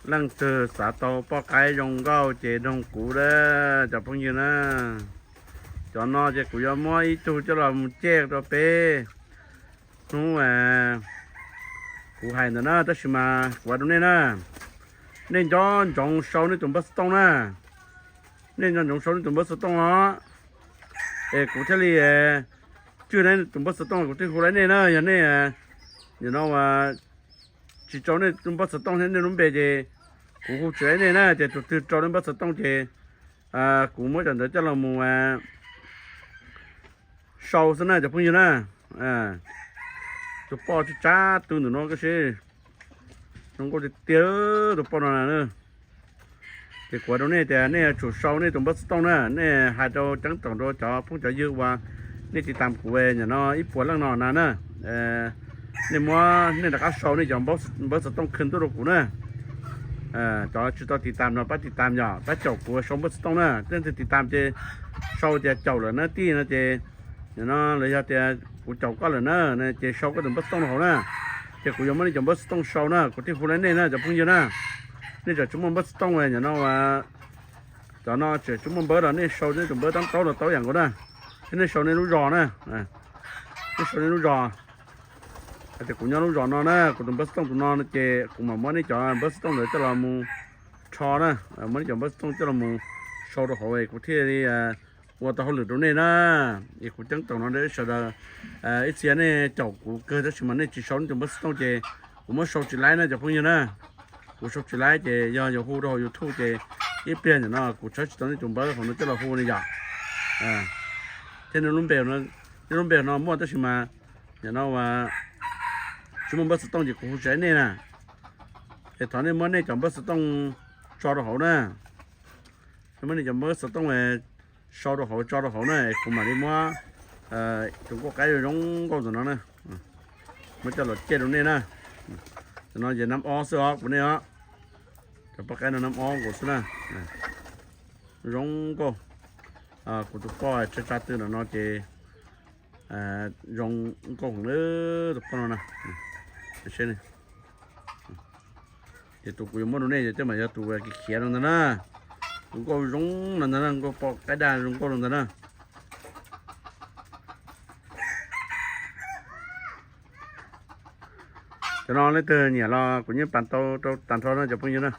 Leej twg xav tau poj qaib zoo nkauj ces noog kuv da, cov phooj ywg na. Cov no ces kuv yuav muab ib tug coj los mus coj rau peb. Hnub kuv hais ntawd na, tab sis mas kuv hais rau nej na, nej nco ntsoov sau nej tus npawb xov tooj na. Nej nco ntsoov sau nej tus npawb xov tooj os. Es kuv thiaj li tswj nej tus npawb xov tooj, kuv thiaj hu laiv nej na. Yog nej nim no tsis sau nej tus npawb xov tooj thiab nej lub npe ces kuv hu tsis laiv nej na. Ces tus twg sau nej npawb xov tooj ces kuv muab cov ntawd coj los mus sau xwb na cov phooj ywg na. Tus poj tsw tsab tw ntawm no koj saib, zoo nkauj tiag tiag tus poj no na. Ces kuv hais rau nej tias nej yuav tsum sau nej tus npawb xov tooj na. Nej hais rau ceeb toom rau cov phooj cov ywg uas nej tiv tam kuv nim no ib puas leej no na na, nej muab nej rov qab sau nej cov npawb xov tooj khwv ntuj rau kuv na. Cov tsis tau tiv tam no pab tiv tam yom, pab caum kuv sau npawb xov tooj na. Leej twg tiv tam ces sau tias caum lawm na tij no ces, nim no los yog tias kuv caum koj lawm na, ces sau koj tus npawb xov tooj rau hauv na. Ces kuv yuav muab nej cov npawb xov tooj sau na, kuv thiaj hu laiv nej na cov phooj ywg na. Nej tseem tsis muaj npawb xov tooj nim no, cov no tseem tsis muaj npawb los nej sau nej tus npawb tab taub los tau ib yam nkaus na. Thiab nej sau nej lub zos na, nej sau nej lub zos. Hais tias kuv nyob lub zos no na, kuv tus npawb xov tooj tus no ces kuv mam muab nej cov npawb xov tooj ntawd coj los mus rho na, muab nej cov npawb xov tooj coj los mus sau rau hauv es kuv thiaj li ua tau hauj lwm rau nej na. Es kuv ceeb toom no rau sawv daws, ib txhia nej caum kuv kawg tab sis mas nej tsis sau nej tus npawb xov tooj ces kuv muab sau tsis laiv na cov phooj ywg na. Kuv sau tsis laiv ces yog yuav hu rau hauv YouTube ces ib pliag nim no kuv tshawb tsis tau nej tus npawb hauv no coj los hu ne yom. Thiab nej lub npe no muaj tab sis mas nim no tsis muaj npawb xov tooj ces kuv hu tsis laiv nej na. Es thov nej muab nej cov npawb xov tooj tso rau hauv na. Nej muab nej cov npawb xov tooj sau rau hauv tso rau hauv na, kuv mam li muab tus nkauj qaib zoo nkauj ntawm no na, muab coj los coj rau nej na. Cov no ces nab ob xwb os kuv nej os. Cov poj qaib no nab ob nkaus xwb na. Zoo nkauj. Kuv tus poj tsw tsab tw ntawm no ces zoo nkauj heev li tus poj no na. Ces tus kuv yuav muab rau nej ces tej mam yog tus khiav rau ntawd na. Tus nkauj zoo no ntag na, nkauj poj qaib daj zoo nkauj rau ntawd na. Cov no leej twg nyiam los kuv yeej pas tau rau tag nrho no cov phooj ywg na.